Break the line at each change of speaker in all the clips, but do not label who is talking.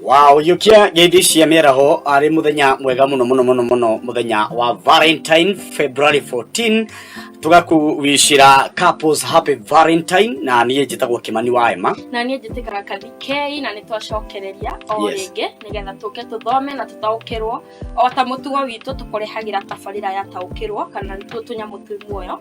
Wow, yukia ngeithi cia mĩaraho arĩ mũthenya mwega mũno mũno mũno mũno, mũthenya wa Valentine, February 14. Tũgakuwicira couples happy Valentine, na niĩ njĩtagwo Kĩmani wa Emma.
Na niĩ njĩtĩkaga Kathikei, na nĩ twacokereria o rĩngĩ nĩgetha tũke tũthome na tũtaũkĩrwo. O ta mũtugo witũ, tũkũrehagĩra tabarĩra ya Taũkĩrwo, kana nĩtuo Tũnyamũ Twĩ Muoyo.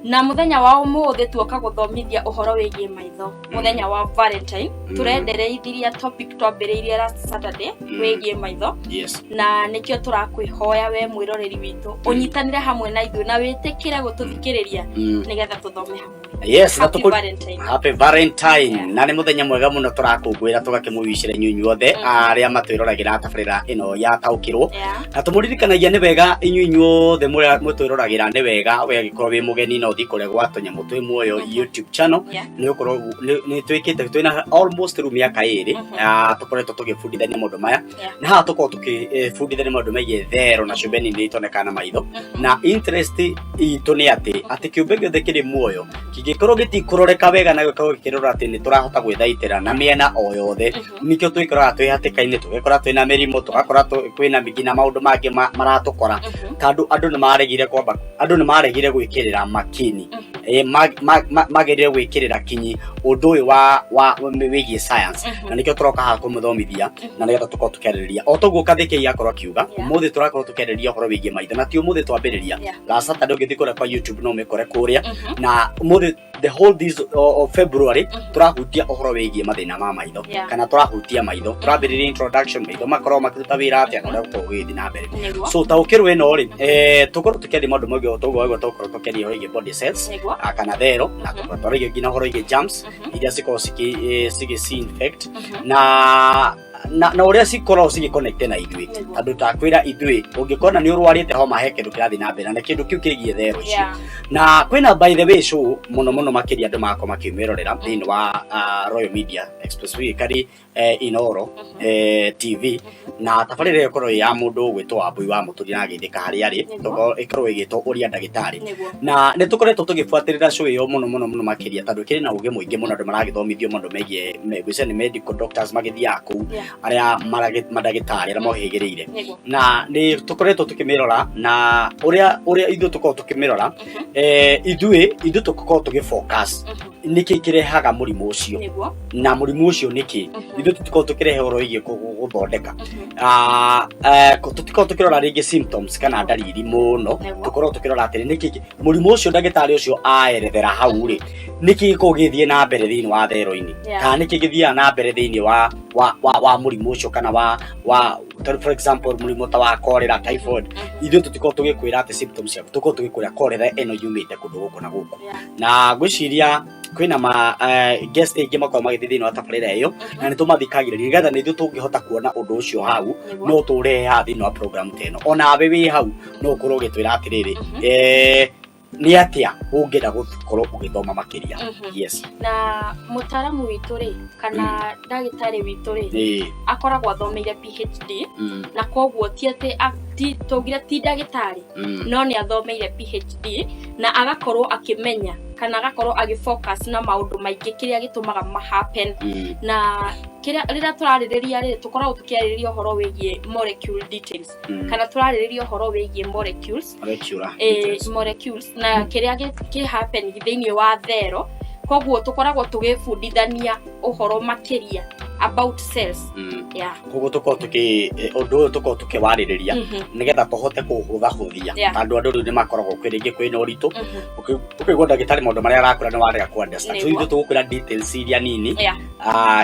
Na mũthenya wa ũmũthĩ tuoka gũthomithia ũhoro wĩgiĩ maitho, mũthenya wa Valentine. Tũrendereithiria topic twambĩrĩirie last Saturday wĩgiĩ maitho. Na nĩkĩo tũrakwĩhoya we mwĩroreri witũ ũnyitanĩre hamwe na ithuĩ na wĩtĩkĩre gũtũthikĩrĩria nĩgetha tũthome hamwe.
Yes, na
Happy Valentine.
Happy Valentine.
Yeah.
Na nĩ mũthenya mwega mũno tũrakũngũĩra, tũgakĩmũwicĩra inyuĩ inyuothe arĩa matwĩroragĩra tabarĩra ĩno ya Taũkĩrwo. Na tũmũririkanagia nĩ wega inyuĩ inyuothe mũrĩa mũtwĩroragĩra, nĩ wega we angĩkorwo wĩ mũgeni no ũthiĩ kũrĩa gwa Tũnyamũ Twĩ Muoyo YouTube channel. Nĩ ũkorwo nĩ twĩkĩte twĩna almost rĩu mĩaka 2 tũkoretwo tũgĩbundithania maũndũ maya. Na haha tũkorwo tũkĩbundithania maũndũ megiĩ thero na ciũmbe nini itonekaga na maitho. Na interest itũ nĩ atĩ kĩũmbe gĩothe kĩrĩ muoyo kĩngĩkorwo gĩtikũroreka wega na gĩkorwo gĩkĩrora atĩ nĩ tũrahota gwĩthaitĩra na mĩena o yothe. Nĩkĩo twĩkoraga twĩ hatĩka-inĩ, tũgekora twĩna mĩrimũ, tũgakora kwĩna nginya maũndũ mangĩ maratũkora, tondũ andũ nĩ maregire kwamba, andũ nĩ maregire gwĩkĩrĩra makini. Magĩrĩire gwĩkĩrĩra kinyi ũndũ ũyũ wa wĩgiĩ science. Na nĩkĩo tũroka haha kũmũthomithia na nĩgetha tũkorwo tũkĩarĩrĩria o toguo Kathĩkei akorwo akiuga. Ũmũthĩ tũrakorwo tũkĩarĩrĩria ũhoro wĩgiĩ maitho, na ti ũmũthĩ twambĩrĩria. Last Saturday ũngĩthiĩ kũrĩa kwa YouTube no ũmĩkore kũrĩa. Na ũmũthĩ, the whole this of February, tũrahutia ũhoro wĩgiĩ mathĩna ma maitho kana tũrahutia maitho. Tũrambĩrĩria introduction, maitho makorwo makĩruta wĩra atĩa na ũrĩa gũkorwo gũgĩthiĩ na mbere. So taũkĩrwo ĩno rĩ, tũkorwo tũkĩaria maũndũ maingĩ toguo ũguo tũkorwo tũkĩaria ũhoro wĩgiĩ body cells, kana thero, na tũkorwo twaragia nginya ũhoro wĩgiĩ germs iria cikoragwo cigĩ infect na ũrĩa cikoragwo cigĩconnect na ithuĩ. Tondũ ndakwĩra ithuĩ ũngĩkona nĩ ũrwarĩte homa, he kĩndũ kĩrathiĩ na mbere na kĩndũ kĩu kĩgiĩ thero icio. Na kwĩna, by the way, show mũno mũno makĩria andũ magakorwo makĩmĩrorera thĩinĩ wa Royal Media, specifically Inoro TV, na tabarĩra ĩyo ĩkorwo ĩ ya mũndũ ũgwĩtwo Wambui wa Mũturi na agĩthĩka harĩa arĩ. Ĩkorwo ĩgĩtwo Ũria Ndagĩtarĩ. Na nĩ tũkoretwo tũgĩbuatĩrĩra show ĩyo mũno mũno mũno makĩria, tondũ ĩkĩrĩ na ũgĩ mũingĩ mũno. Andũ maragĩthomithio maũndũ megiĩ ngwĩciria nĩ medical doctors magĩthiaga kũu, arĩa mandagĩtarĩ arĩa mohĩgĩrĩire. Na nĩ tũkoretwo tũkĩmĩrora, na ũrĩa ithuĩ tũkoragwo tũkĩmĩrora, ithuĩ tũkoragwo tũgĩ focus nĩkĩ kĩrehaga mũrimũ ũcio na mũrimũ ũcio nĩkĩ. Ithuĩ tũtikoragwo tũkĩrehe ũhoro wĩgiĩ gũthondeka. Tũtikoragwo tũkĩrora rĩngĩ symptoms kana ndariri mũno. Tũkoragwo tũkĩrora atĩrĩ, nĩkĩ mũrimũ ũcio ndagĩtarĩ ũcio aerethera hau rĩ, nĩkĩ gĩkoragwo gĩgĩthiĩ na mbere thĩinĩ wa thero-inĩ kana nĩkĩ gĩthiaga na mbere thĩinĩ wa mũrimũ ũcio, kana wa tondũ for example mũrimũ ta wa cholera, typhoid, ithuĩ tũtikoragwo tũgĩkwĩra atĩ symptoms ciaku, tũkoragwo tũgĩkwĩra cholera ĩno yumĩte kũndũ gũkũ na gũkũ. Na ngwĩciria kwĩna ma guest aingĩ makoragwo magĩthiĩ thĩinĩ wa tabarĩra ĩyo, na nĩ tũmathikagĩrĩria nĩgetha nĩ ithuĩ tũngĩhota kuona ũndũ ũcio hau no tũrehe haha thĩinĩ wa program ta ĩno. Onawe wĩ hau no ũkorwo ũgĩtwĩra atĩrĩrĩ, nĩ atĩa ũngĩenda gũkorwo ũgĩthoma makĩria. Yes.
Na mũtaaramu witũ rĩ, kana ndagĩtarĩ witũ rĩ, akoragwo athomeire PhD. Na koguo ti atĩ tũgire ti ndagĩtarĩ, no nĩ athomeire PhD na agakorwo akĩmenya kana agakorwo agĩfocus na maũndũ maingĩ kĩrĩa gĩtũmaga ma happen. Na kĩrĩa rĩrĩa tũrarĩrĩria rĩ, tũkoragwo tũkĩarĩrĩria ũhoro wĩgiĩ molecule details kana tũrarĩrĩria ũhoro wĩgiĩ molecules.
Molecular details.
Molecules na kĩrĩa kĩ happen thĩinĩ wa thero. Koguo tũkoragwo tũgĩbundithania ũhoro makĩria about cells. Yeah.
Koguo tũkorwo tũkĩ ũndũ ũyũ tũkorwo tũkĩwarĩrĩria nĩgetha tũhote kũhũthahũthia, tondũ andũ rĩu nĩ makoragwo kwĩ rĩngĩ kwĩna ũritũ. Ũkĩigua ndagĩtarĩ maũndũ marĩa arakwĩra nĩ warega kũ understand. So ithuĩ tũgũkwĩra details iria nini,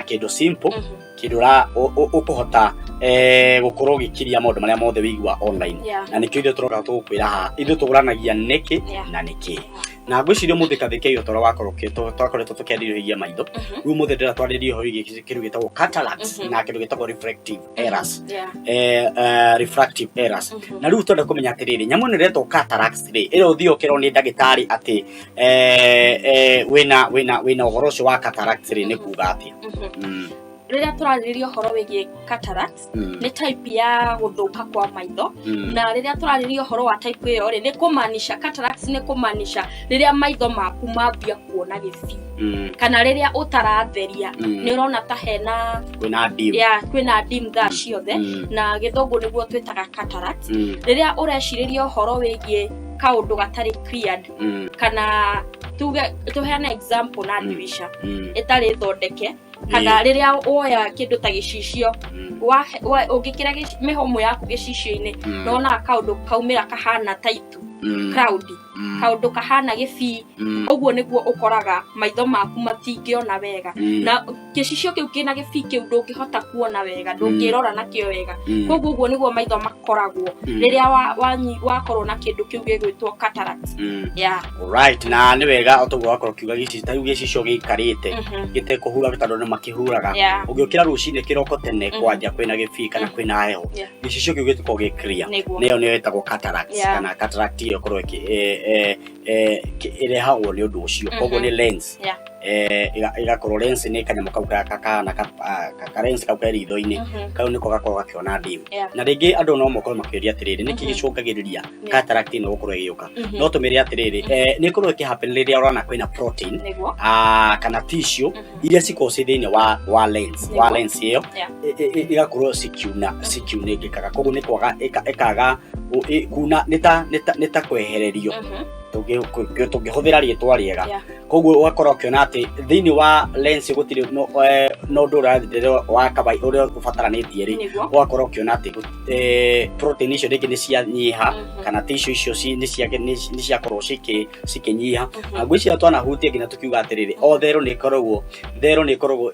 kĩndũ simple, kĩndũ ũkũhota gũkorwo ũgĩkiria maũndũ marĩa mothe wĩigua online. Na nĩkĩo ithuĩ tũroka tũgũkwĩra haha, ithuĩ tũgũranagia nĩkĩ na nĩkĩ. Na ngwĩciria ũmũthĩ Kathĩkei, ũtoro wakorwo twakoretwo tũkĩarĩria wĩgiĩ maitho, rĩu ũmũthĩ ndĩra twarĩrie ũhoro wĩgiĩ kĩndũ gĩtagwo cataracts na kĩndũ gĩtagwo reflective errors, refractive errors. Na rĩu twenda kũmenya atĩrĩrĩ, nyamũ ĩno ĩretwo cataracts rĩ, ĩrĩa ũthiĩ ũkĩrwo nĩ ndagĩtarĩ atĩ wĩna ũhoro ũcio wa cataracts rĩ, nĩ kuga atĩa?
Rĩrĩa tũrarĩrĩria ũhoro wĩgiĩ cataracts, nĩ type ya gũthũka kwa maitho. Na rĩrĩa tũrarĩrĩria ũhoro wa type ĩyo rĩ, nĩ kũmaanisha cataracts nĩ kũmaanisha rĩrĩa maitho maku mambia kuona gĩbii, kana rĩrĩa ũtaratheria, nĩ ũrona ta hena
Kwĩna dim.
Ya, kwĩna dim thaa ciothe, na gĩthũngũ nĩguo twĩtaga cataracts. Rĩrĩa ũrecirĩria ũhoro wĩgiĩ kaũndũ gatarĩ cleared, kana tuge tũheane example na ndirisha ĩtarĩ thondeke, kana rĩrĩa woya kĩndũ ta gĩcicio, ũngĩkĩra mĩhũmũ yaku gĩcicio-inĩ, nĩwonaga kaũndũ kaumĩra kahana ta itu, cloud, kaũndũ kahana gĩbii. Ũguo nĩguo ũkoraga maitho maku matingĩona wega, na gĩcicio kĩu kĩna gĩbii kĩu ndũngĩhota kuona wega, ndũngĩrora nakĩo wega. Koguo ũguo nĩguo maitho makoragwo rĩrĩa wakorwo na kĩndũ kĩu gĩgwĩtwo cataract. Yeah.
Right, na nĩ wega o toguo wakorwo kiuga gĩcicio, ta rĩu gĩcicio gĩikarĩte gĩtekũhura, tondũ nĩ makĩhuraga. Ũngĩũkĩra rũcinĩ kĩroko tene, kwanja kwĩna gĩbii kana kwĩna heho, gĩcicio kĩu gĩtikoragwo gĩ clear. Nĩyo nĩyo ĩtagwo cataracts. Kana cataract ĩyo ĩkorwo ĩrehagwo nĩ ũndũ ũcio. Koguo nĩ lens. Ĩgakorwo lens nĩ kanyamũ kau kahana ka lens kau ke ritho-inĩ. Kau nĩko gakoragwo gakĩona dim. Na rĩngĩ andũ no mokorwo makĩũria atĩrĩrĩ, nĩkĩ gĩcũngagĩrĩria cataract ĩno gũkorwo ĩgĩũka? No tũmĩre atĩrĩrĩ, nĩ ĩkorwo ĩkĩhappen rĩrĩa ũrona kwĩna protein, kana tissue iria cikoragwo ciĩ thĩinĩ wa lens, wa lens ĩyo, igakorwo cikiuna, cikiunĩngĩkaga. Koguo nĩ kwaga ĩkaga kuna, nĩ ta kwehererio, tũngĩhũthĩra rĩtwa rĩega. Koguo ũgakorwo ũkĩona atĩ thĩinĩ wa lens gũtirĩ no ũndũ ũrathire wa kawaida ũrĩa ũbataranĩtie rĩ, ũgakorwo ũkĩona atĩ protein icio rĩngĩ nĩ cianyiha, kana tissue icio nĩ ciakorwo cikĩnyiha. Na ngwĩciria twanahutia nginya tũkiuga atĩrĩrĩ, o thero nĩ ĩkoragwo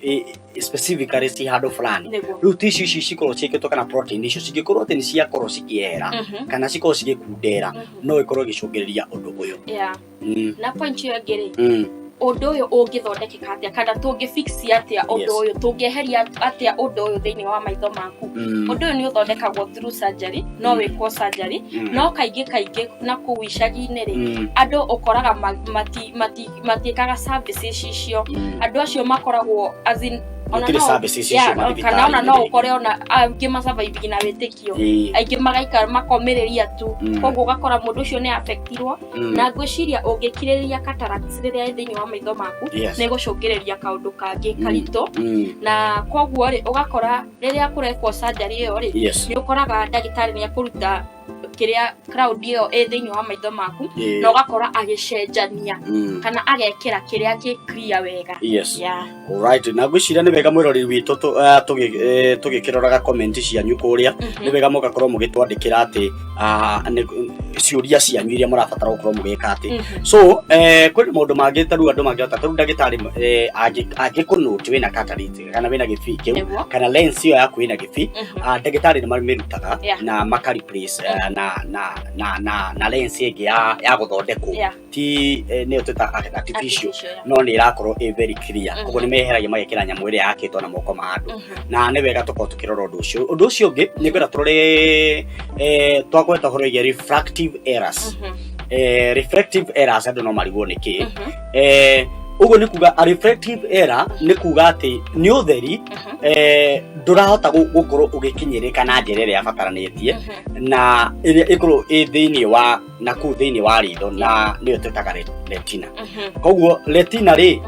specifically ci handũ fulani. Rĩu tissue ici cikorwo ciĩkĩtwo, kana protein icio cingĩkorwo atĩ nĩ ciakorwo cikĩehera, kana cikorwo cigĩkundera, no ĩkorwo ĩgĩcũngĩrĩria ũndũ ũyũ.
Na point ĩyo ĩngĩ rĩ, ũndũ ũyũ ũngĩthondekeka atĩa, kana tũngĩ fix atĩa ũndũ ũyũ, tũngĩeheria atĩa ũndũ ũyũ thĩinĩ wa maitho maku? Ũndũ ũyũ nĩ ũthondekagwo through surgery, no wĩkwo surgery. No kaingĩ kaingĩ na kũu icagi-inĩ rĩ, andũ ũkoraga matiĩkaga services icio. Andũ acio makoragwo, as in, ona
Gũtirĩ services icio
yeah, kana ona no
mathibitarĩ-inĩ.
Ũkore ona angĩ masurvive na wĩtĩkio, aingĩ magaikara makomĩrĩria tu. Koguo ũgakora mũndũ ũcio nĩ affectirwo. Na ngwĩciria ũngĩkirĩrĩria cataracts rĩrĩa ĩ thĩinĩ wa maitho maku, nĩ gũcũngĩrĩria kaũndũ kangĩ karitũ. Na koguo rĩ, ũgakora rĩrĩa kũrekwo surgery ĩyo rĩ, nĩ ũkoraga ndagĩtarĩ nĩ akũruta kĩrĩa cloud ĩyo ĩ thĩinĩ wa maitho maku, na ũgakora agĩcenjania, kana agekĩra kĩrĩa gĩ clear wega. Yeah.
Alright, na ngwĩciria nĩ wega mwĩroreri witũ tũgĩkĩroraga comment cianyu kũrĩa, nĩ wega mũgakorwo mũgĩtwandĩkĩra atĩ ciũria cianyu iria mũrabatara gũkorwo mũgĩka atĩ. So kwĩna maũndũ mangĩ ta rĩu andũ mangĩhota, ta rĩu ndagĩtarĩ angĩkũnũti wĩna cataract kana wĩna gĩbii kĩu, kana lens ĩyo yaku ĩna gĩbii, ndagĩtarĩ nĩ mamĩrutaga na maka replace na lens ĩngĩ ya gũthondekwo, ti nĩyo twĩta artificial,
Artificial, yeah.
no nĩ ĩrakorwo ĩ very clear. Koguo nĩ meheragia magekĩra nyamũ ĩrĩa yakĩtwo na moko ma andũ. Na nĩ wega tũkorwo tũkĩrora ũndũ ũcio. Ũndũ ũcio ũngĩ nĩ ngwenda tũrore, twagweta ũhoro wĩgiĩ refractive errors. Refractive errors, andũ no marigwo nĩ kĩ. Ũguo nĩ kuga a refractive error nĩ kuga atĩ nĩ ũtheri ndũrahota gũkorwo ũgĩkinyĩrĩka na njĩra ĩrĩa yabataranĩtie, na ĩrĩa ĩkorwo ĩ thĩinĩ wa na kũu thĩinĩ wa ritho, na nĩyo twĩtaga retina. Koguo retina rĩ,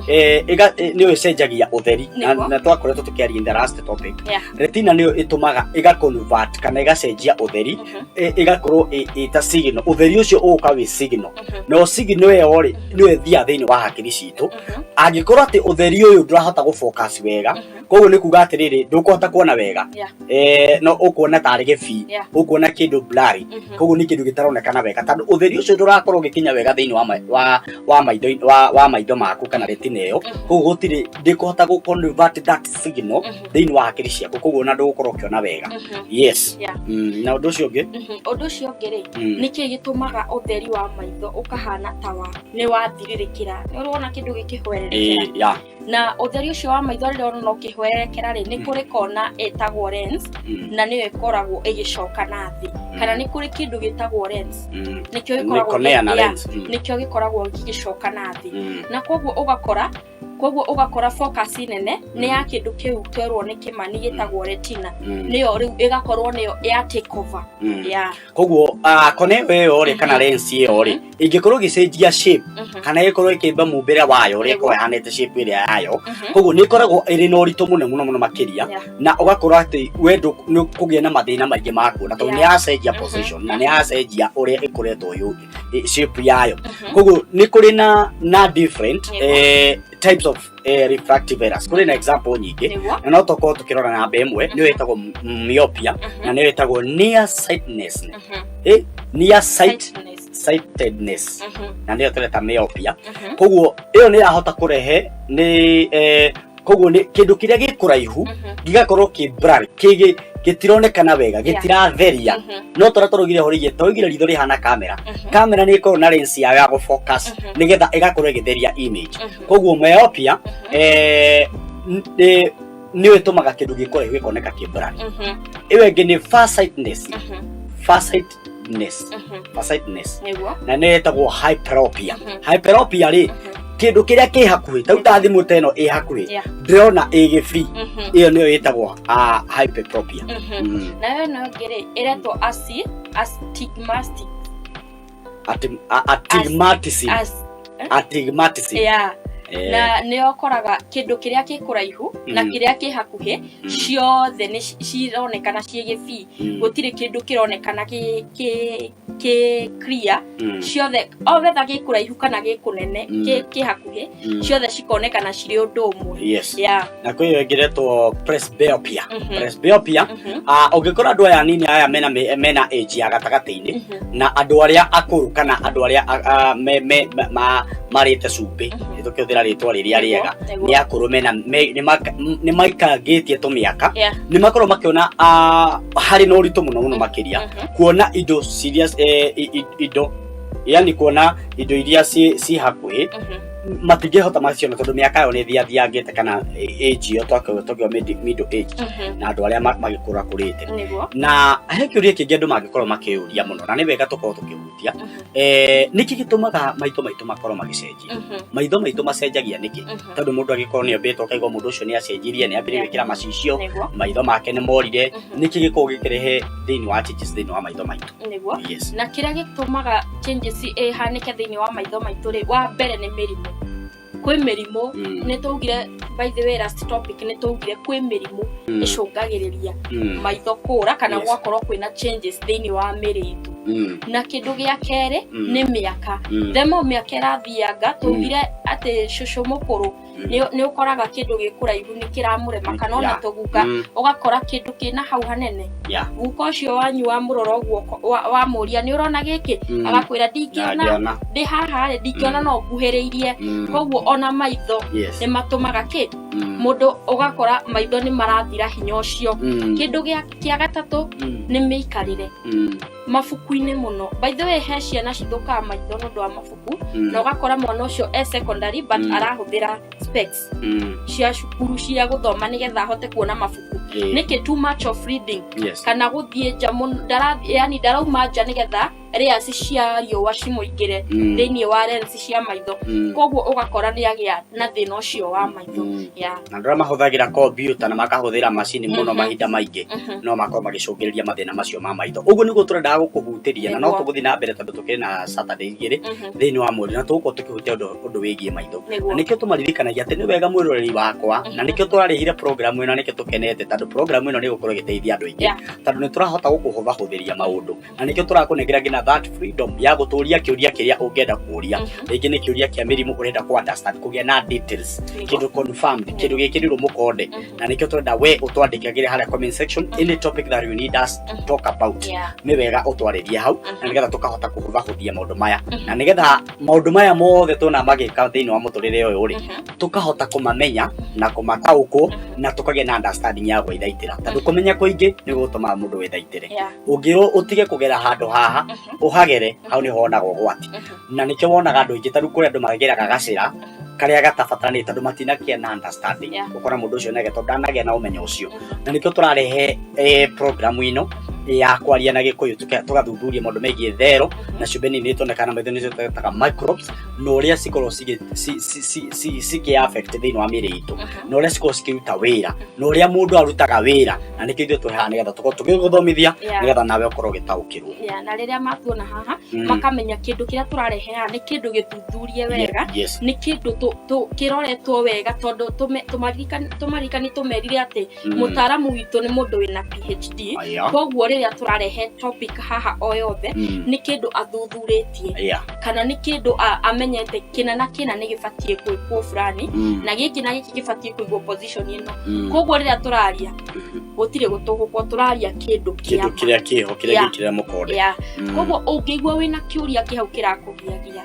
nĩyo ĩcenjagia ũtheri na, na twakoretwo tũkĩaria in the last topic. Retina nĩyo ĩtũmaga ĩga convert kana ĩgacenjia ũtheri, ĩgakorwo ĩ ta signal. Ũtheri ũcio ũgũka wĩ signal, no signal ĩyo rĩ, nĩyo ĩthiaga thĩinĩ wa hakiri citũ. Angĩkorwo atĩ ũtheri ũyũ ndũrahota gũ focus wega, koguo nĩ kuga atĩrĩrĩ, ndũkũhota kuona wega, no ũkuona tarĩ gĩbii, ũkuona kĩndũ blurry. Koguo nĩ kĩndũ gĩtaronekana wega tondũ ũtheri ũcio ndũrakorwo ũgĩkinya wega thĩinĩ wa maitho maku kana retina ĩyo. Koguo gũtirĩ, ndĩkũhota gũ convert that signal thĩinĩ wa hakiri ciaku, koguo ona ndũgũkorwo ũkĩona wega. Yes. Na ũndũ ũcio ũngĩ?
Ũndũ ũcio ũngĩ rĩ, nĩkĩ gĩtũmaga ũtheri wa maitho ũkahana ta wa nĩ wathirĩrĩkĩra? Nĩ ũrona kĩndũ gĩkĩhwererekera? Na ũtheri ũcio wa maitho rĩrĩa ũrona ũkĩhwererekera rĩ, nĩ kũrĩ kona ĩtagwo lens, na nĩyo ĩkoragwo ĩgĩcoka na thĩ, kana nĩ kũrĩ kĩndũ gĩtagwo lens, nĩkĩo
Nĩ
gĩkoragwo
cornea na
yeah,
lens.
Nĩkĩo gĩkoragwo gĩgĩcoka na thĩ. Na koguo ũgakora Koguo ũgakora focus nene nĩ ya kĩndũ kĩu twerwo nĩ Kĩmani gĩtagwo retina, nĩyo rĩu ĩgakorwo nĩyo ya take over. Yeah.
Koguo kone ĩyo rĩ, kana lens ĩyo rĩ, ĩngĩkorwo ĩgĩcenjia shape kana ĩgĩkorwo ĩkĩmba mũmbĩre wayo ũrĩa ĩkoragwo ĩhanĩte, shape ĩrĩa yayo, koguo nĩ ĩkoragwo ĩrĩ na ũritũ mũno mũno mũno makĩria, na ũgakorwo atĩ we nĩ kũgĩa na mathĩna maingĩ ma kuona tondũ nĩ yacenjia position na nĩ yacenjia ũrĩa ĩkoretwo shape yayo. Koguo nĩ kũrĩ na different types of refractive errors. Kũrĩ na example nyingĩ, na no tũkorwo tũkĩrora namba ĩmwe nĩyo ĩtagwo myopia, na nĩyo ĩtagwo near sightedness, near sight
Sightness.
sightedness, na nĩyo tũreta myopia. Koguo ĩyo nĩ ĩrahota kũrehe nĩ koguo nĩ kĩndũ kĩrĩa gĩ kũraihu gĩgakorwo kĩ blurry, kĩ gĩtironekana wega, gĩtiratheria. No tũrĩa tũraugire horigie, twaugire ritho rĩhana kamera. Kamera nĩ ĩkoragwo na lens yayo ya gũfocus nĩgetha ĩgakorwo ĩgĩtheria image. Koguo myopia nĩyo ĩtũmaga kĩndũ gĩ kũraihu gĩkoneka kĩ blurry. Ĩyo ĩngĩ nĩ farsightedness, farsightedness, farsightedness, na nĩyo ĩtagwo hyperopia. Hyperopia rĩ, kĩndũ kĩrĩa kĩ hakuhĩ, ta rĩu ta thimũ ta ĩno ĩ hakuhĩ, ndĩrona ĩ gĩbii. Ĩyo nĩyo ĩtagwo hyperopia.
Nayo ĩno ĩngĩ rĩ, ĩretwo astigmatic.
Astigmatism. Astigmatism.
Yeah. Na nĩyo ũkoraga kĩndũ kĩrĩa kĩ kũraihu na kĩrĩa kĩ hakuhĩ, ciothe nĩ cironekana ciĩ gĩbii. Gũtirĩ kĩndũ kĩronekana kĩ clear. Ciothe, o whether gĩ kũraihu kana gĩ kũnene, kĩ hakuhĩ, ciothe cikonekana cirĩ ũndũ ũmwe.
Na kwĩ ĩyo ĩngĩ ĩretwo presbyopia. Presbyopia, ũngĩkora andũ aya anini aya mena age ya gatagatĩ-inĩ na andũ arĩa akũrũ kana andũ arĩa marĩte cumbĩ, tũkĩhũthĩra rĩtwa rĩrĩa rĩega, nĩ akũrũ, mena nĩ maikangĩtie tũmĩaka, nĩ makorwo makĩona harĩ na ũritũ mũno mũno makĩria kuona indo serious, indo, yani kuona indo iria ci hakuhĩ, matingĩhota maciona tondũ mĩaka yao nĩ ĩthiathiangĩte kana age ĩyo twakiuga middle age, na andũ arĩa magĩkũra kũrĩte. Na he kĩũria kĩngĩ andũ mangĩkorwo makĩũria mũno, na nĩ wega tũkorwo tũkĩhutia, nĩkĩ gĩtũmaga maitho maitũ makorwo magĩcenjia? Maitho maitũ macenjagia nĩkĩ? Tondũ mũndũ angĩkorwo nĩ ombĩtwo, ũkaigua mũndũ ũcio nĩ acenjirie, nĩ ambĩrĩrie gwĩkĩra macicio, maitho make nĩ morire. Nĩkĩ gĩkoragwo gĩkĩrehe thĩinĩ wa changes thĩinĩ wa maitho maitũ?
Na kĩrĩa gĩtũmaga changes ĩhanĩke thĩinĩ wa maitho maitũ rĩ, wa mbere nĩ mĩrimũ. Kwĩ mĩrimũ, nĩ twaugire, by the way, last topic nĩ twaugire kwĩ mĩrimũ ĩcũngagĩrĩria maitho kũra kana gwakorwo kwĩna changes thĩinĩ wa mĩrĩ itũ. Na kĩndũ gĩa kerĩ nĩ mĩaka. Themo mĩaka ĩrathianga, twaugire atĩ cũcũ mũkũrũ nĩ ũkoraga kĩndũ gĩ kũraihu nĩ kĩramũrema, kana ona tũguka, ũgakora kĩndũ kĩna hau hanene, guka ũcio wanyu wamũrora ũguo, wamũria, "Nĩ ũrona gĩkĩ?" Agakwĩra, "Ndingĩona."
Ndangĩona.
"Ndĩ haha rĩ, ndingĩona, no nguhĩrĩirie." Koguo ona maitho nĩ matũmaga kĩ mũndũ ũgakora maitho nĩ marathira hinya ũcio. Kĩndũ kĩa gatatũ nĩ mĩikarĩre mabuku-inĩ mũno. By the way, he ciana cithũkaga maitho nĩ ũndũ wa mabuku, na ũgakora mwana ũcio e secondary but arahũthĩra specs cia cukuru cia gũthoma nĩgetha ahote kuona mabuku. Nĩkĩ? Too much of reading kana gũthiĩ nja mũno, yani ndarauma nja nĩgetha rays cia riũa cimũingĩre thĩinĩ wa lens cia maitho. Koguo ũgakora nĩ agĩa na thĩna ũcio wa maitho. Yeah.
Na andũ arĩa mahũthagĩra kompiuta na makahũthĩra macini mũno mahinda maingĩ no makorwo magĩcũngĩrĩria mathĩna macio ma maitho. Ũguo nĩguo tũrendaga gũkũhutĩria, na no tũgũthiĩ na mbere tondũ tũkĩrĩ na Saturday 2 thĩinĩ wa mweri, na tũgũkorwo tũkĩhutia ũndũ wĩgiĩ maitho. Na nĩkĩo tũmaririkanagia atĩ nĩ wega, mwĩroreri wakwa, na nĩkĩo tũrarĩhire program ĩno, na nĩkĩo tũkenete tondũ program ĩno nĩ ĩgũkorwo ĩgĩteithia andũ aingĩ, tondũ nĩ tũrahota gũkũhũthahũthĩria maũndũ, na nĩkĩo tũrakũnengera nginya that freedom ya gũtũria kĩũria kĩrĩa ũngĩenda kũria. Rĩngĩ nĩ kĩũria kĩa mĩrimũ ũrenda kũ understand, kũgĩa na details, kĩndũ confirmed, kĩndũ gĩkĩrirwo mũkonde. Na nĩkĩo tũrenda we ũtwandĩkagĩre harĩa comment section any topic that you need us to talk about. Nĩ wega ũtwarĩrie hau, na nĩgetha tũkahota kũhũthahũthia maũndũ maya, na nĩgetha maũndũ maya mothe tuona magĩka thĩinĩ wa mũtũrĩre ũyũ rĩ, tũkahota kũmamenya na kũmataũkwo, na tũkagĩa na understanding ya gwĩthaitĩra, tondũ kũmenya kũingĩ nĩ gũtũmaga mũndũ wĩthaitĩre. Ũngĩrwo ũtige kũgera handũ haha, ũhagere hau nĩho wonaga ũgwati. Na nĩkĩo wonaga andũ aingĩ, ta rĩu kũrĩ andũ mageraga gacĩra karĩa gatabatanĩte tondũ matinakĩa na understanding. Ũkona mũndũ ũcio nĩage tondũ ndanagĩa na ũmenyo ũcio. Na nĩkĩo tũrarehe program ĩno. Ya kwaria na Gĩkũyũ, tũgathuthuria maũndũ megiĩ thero na ciũmbe nini tonekaga na maitho, nĩcio twĩtaga microbes, na ũrĩa cikoragwo cikĩ affect thĩinĩ wa mĩĩrĩ itũ, na ũrĩa cikoragwo cikĩruta wĩra, na ũrĩa mũndũ arutaga wĩra, na nĩkĩo ithuĩ twĩ haha nĩgetha tũkorwo tũgĩgũthomithia, nĩgetha nawe ũkorwo ũgĩtaũkĩrwo.
Yeah, na rĩrĩa matuona haha, makamenya kĩndũ kĩrĩa tũrarehe haha nĩ kĩndũ gĩthuthurie wega, nĩ kĩndũ kĩroretwo wega, tondũ tũmaririkani tũmerire atĩ mũtaaramu witũ nĩ mũndũ wĩna PhD. Koguo rĩrĩa tũrarehe topic haha o yothe, nĩ kĩndũ athuthurĩtie, kana nĩ kĩndũ amenyete kĩna na kĩna nĩ gĩbatiĩ gwĩkwo fulani, na gĩkĩ na gĩkĩ gĩbatiĩ kũigwo position ĩno. Koguo rĩrĩa tũraria, gũtirĩ gũtũgũkwo, tũraria kĩndũ
kĩndũ
kĩa ma.
Kĩrĩa kĩho, kĩrĩa gĩkĩrĩra mũkonde.
Koguo ũngĩigua wĩna kĩũria kĩ hau kĩrakũgiagia,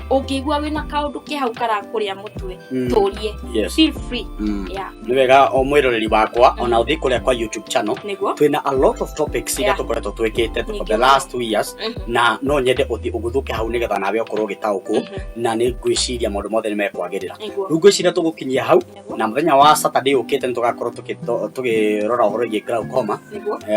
ũngĩigua wĩna kaũndũ ke hau karakũrĩa mũtwe, tũrie. Feel free.
Nĩ wega o mwĩroreri wakwa ona ũthiĩ kũrĩa kwa YouTube channel, twĩna a lot of topics iria tũkoretwo twĩkĩte for the
Ningĩ.
last 2 years, na no nyende ũthiĩ ũguthũke hau nĩgetha nawe ũkorwo ũgĩtaũkwo, na nĩ ngwĩciria maũndũ mothe nĩ mekwagĩrĩra. Rĩu ngwĩciria tũgũkinyia hau, na mũthenya wa Saturday ũkĩte nĩ tũgakorwo tũkĩrora ũhoro wĩgiĩ glaucoma.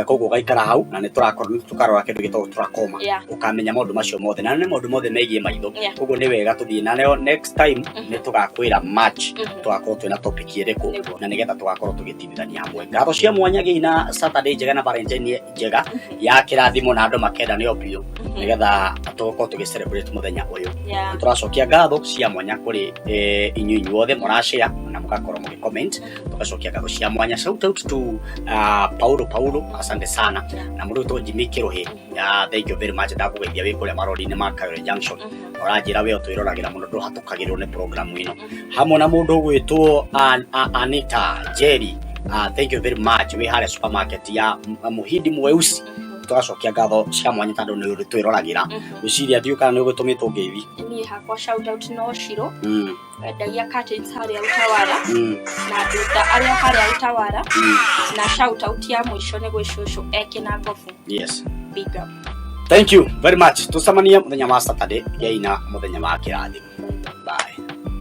Koguo ũgaikara hau na nĩ tũrakorwo nĩ tũkarora kĩndũ gĩtagwo trachoma. Ũkamenya maũndũ macio mothe, na nĩ maũndũ mothe megiĩ maitho. Koguo nĩ wega tũthiĩ na nayo next time, nĩ tũgakwĩra March tũgakorwo twĩna topic ĩrĩkũ, na nĩgetha tũgakorwo tũgĩteithania hamwe. Ngatho cia mwanya, gĩi na Saturday njega na Valentine njega ya kĩrathimo, na andũ makenda nĩo biũ, nĩgetha tũgakorwo tũgĩ celebrate mũthenya ũyũ. Tũracokia ngatho cia mwanya kũrĩ inyuĩ inyuothe mũrashare na mũgakorwo mũgĩ comment. Tũgacokia ngatho cia mwanya, shout out to Paulo Paulo, asante sana, na mũndũ wĩtwo Jimmy Kĩrũhĩ, thank you very much. Ndakũgeithia wĩ kũrĩa marori-inĩ ma Kayole Junction. Ũranjĩra we ũtwĩroragĩra mũno, ndũhatũkagĩrwo nĩ program ĩno, hamwe na mũndũ ũgwĩtwo Anita Jerry, thank you very much, wĩ harĩa supermarket ya Muhindi Mweusi. Tũgacokia ngatho cia mwanya tondũ nĩ ũrĩtwĩroragĩra. Gwĩciria ndiũ kana nĩ ũgĩtũmĩtwo ngeithi.
Niĩ hakwa shout out no Shiro, wendagia curtains harĩa Utawara, na nduta arĩa harĩa Utawara, na shout out ya mũico nĩ gwĩ cũcũ ekĩna ngobu. Big up.
Thank you very much. Tucemanie mũthenya wa Saturday. Gĩai na mũthenya wa kĩrathimo.